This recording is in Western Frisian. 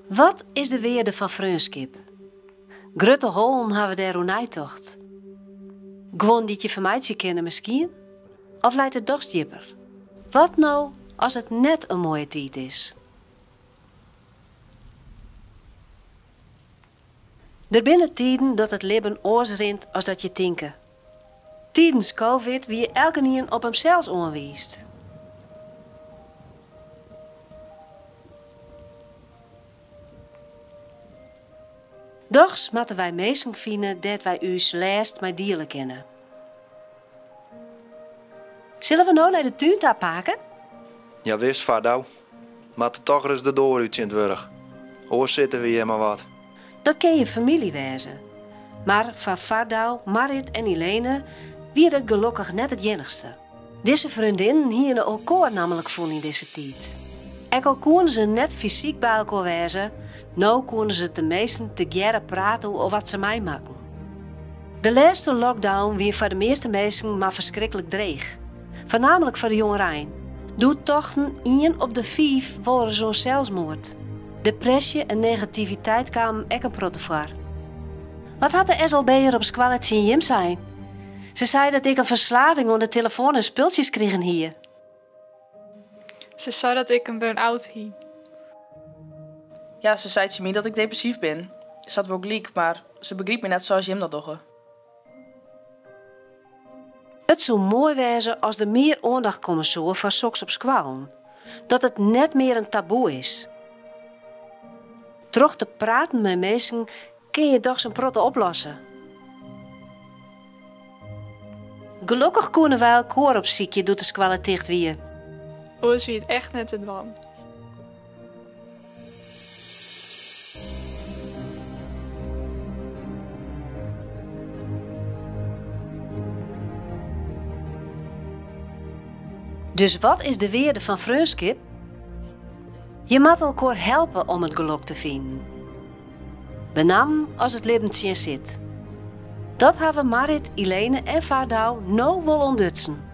Wat is de wearde fan freonskip? Grutte hollen hawwe dêr oer neitocht. Guon dy't je fermeitsje kinne miskien? Of leit it dochs djipper? Wat no as it net in moaie tiid is? Der binne tiden dat it libben oars rint as dat je tinke. Tidens Covid wie elkenien op himsels oanwiisd. Dochs moatte wy minsken fine dêr't wy ús lêst mei diele kinne. Sille we no nei de tún ta, pake? Jawis, Fardau. Moatte toch ris de doar út tsjintwurdich. Oars sitte we hjir mar wat. Dat kin je famylje wêze. Mar foar Fardau, Marrit en Ilene wie dat gelokkich net it iennichste. Dizze freondinnen hiene elkoar nammentlik fûn yn dizze tiid. Ek al koene se net fysyk by elkoar wêze, no koene se teminsten tegearre prate oer wat se meimakken. De lêste lockdown wie foar de measte minsken mar ferskriklik dreech. Foarnaamlik foar de jongerein. Doe tochten ien op de fiif wolris oan selsmoard. Depresje en negativiteit kamen ek in protte foar. Wat hat de SLB'er op skoalle tsjin jim sein? Se sei dat ik in ferslaving oan de telefoan en spultsjes krigen hie. Se sei dat ik in burn-out hie. Ja, se sei tsjin my dat ik depressyf bin. Se hat wol gelyk, mar se begrypt my net sa as jim dat dogge. It soe moai wêze as der mear oandacht komme soe foar soks op skoallen. Dat it net mear in taboe is. Troch te praten mei minsken kin je dochs in protte oplosse. Gelokkich koene wy elkoar opsykje doe't de skoalle ticht wie. Oars wie it echt net te dwaan. Dus wat is de wearde fan freonskip? Je moatte elkoar helpe om it gelok te finen. Benammen as it libben tsjin sit. Dat hawwe Marrit, Ilene en Fardau no wol ûntdutsen.